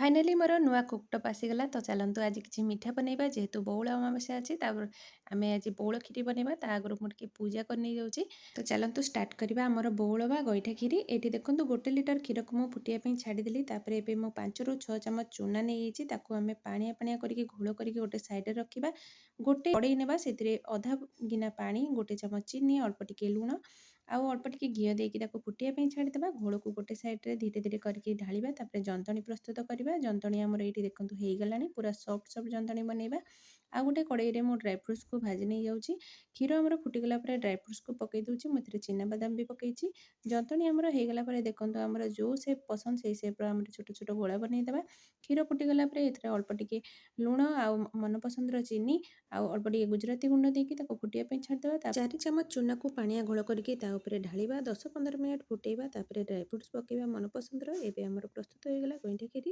Finally ମୋର ନୂଆ cooktop ଆସିଗଲା। ତ ଚାଲନ୍ତୁ, ଆଜି କିଛି ମିଠା ବନେଇବା। ଯେହେତୁ ବଉଳ ଅମାବାସ୍ୟା ଅଛି, ତାପରେ ଆମେ ଆଜି ବଉଳ କ୍ଷୀରି ବନେଇବା। ତା ଆଗରୁ ମୁଁ ଟିକେ ପୂଜା କରିନେଇଯାଉଛି। ତ ଚାଲନ୍ତୁ, ଷ୍ଟାର୍ଟ କରିବା ଆମର ବଉଳ ବା ଗଇଠା କ୍ଷୀରି। ଏଇଠି ଦେଖନ୍ତୁ, 1 ଲିଟର କ୍ଷୀରକୁ ମୁଁ ଫୁଟିବା ପାଇଁ ଛାଡ଼ିଦେଲି। ତାପରେ ଏବେ ମୁଁ 5ରୁ 6 ଚାମଚ ଚୁନା ନେଇଯାଇଛି। ତାକୁ ଆମେ ପାଣିଆ ପାଣିଆ କରିକି, ଘୋଳ କରିକି ଗୋଟେ ସାଇଡ଼ରେ ରଖିବା। ଗୋଟେ କଡ଼େଇ ନେବା, ସେଥିରେ ଅଧା ଗିନା ପାଣି, 1 ଚାମଚ ଚିନି, ଅଳ୍ପ ଟିକେ ଲୁଣ ଆଉ ଅଳ୍ପ ଟିକେ ଘିଅ ଦେଇକି ତାକୁ ଫୁଟିବା ପାଇଁ ଛାଡ଼ିଦେବା। ଘୋଳକୁ ଗୋଟେ ସାଇଡ଼ରେ ଧୀରେ ଧୀରେ କରିକି ଢାଳିବା। ତାପରେ ଯନ୍ତଣୀ ପ୍ରସ୍ତୁତ କରିବା। ଯନ୍ତଣୀ ଆମର ଏଇଠି ଦେଖନ୍ତୁ ହେଇଗଲାଣି। ପୁରା ସଫ୍ଟ ସଫ୍ଟ ଯନ୍ତଣୀ ବନେଇବା। ଆଉ ଗୋଟେ କଡ଼େଇରେ ମୁଁ ଡ୍ରାଏ ଫ୍ରୁଟ୍ସକୁ ଭାଜି ନେଇଯାଉଛି। କ୍ଷୀର ଆମର ଫୁଟିଗଲା ପରେ ଡ୍ରାଏ ଫ୍ରୁଟ୍ସକୁ ପକାଇ ଦେଉଛି। ମୁଁ ଏଥିରେ ଚିନାବାଦାମ ବି ପକାଇଛି। ଯନ୍ତଣୀ ଆମର ହେଇଗଲା ପରେ ଦେଖନ୍ତୁ, ଆମର ଯେଉଁ ସେପ୍ ପସନ୍ଦ, ସେଇ ସେପ୍ର ଆମର ଛୋଟ ଛୋଟ ଗୋଳା ବନେଇଦେବା। କ୍ଷୀର ଫୁଟିଗଲା ପରେ ଏଥିରେ ଅଳ୍ପ ଟିକେ ଲୁଣ ଆଉ ମନପସନ୍ଦର ଚିନି ଆଉ ଅଳ୍ପ ଟିକେ ଗୁଜୁରାତି ଗୁଣ୍ଡ ଦେଇକି ତାକୁ ଫୁଟିବା ପାଇଁ ଛାଡ଼ିଦେବା। 4 ଚାମଚ ଚୁନାକୁ ପାଣିଆ ଘୋଳ କରିକି ତା ଉପରେ ଢାଳିବା। 10-15 ମିନିଟ୍ ଫୁଟେଇବା। ତାପରେ ଡ୍ରାଏ ଫ୍ରୁଟ୍ସ ପକାଇବା ମନପସନ୍ଦର। ଏବେ ଆମର ପ୍ରସ୍ତୁତ ହୋଇଗଲା ଗଇଁଠା କ୍ଷୀରି।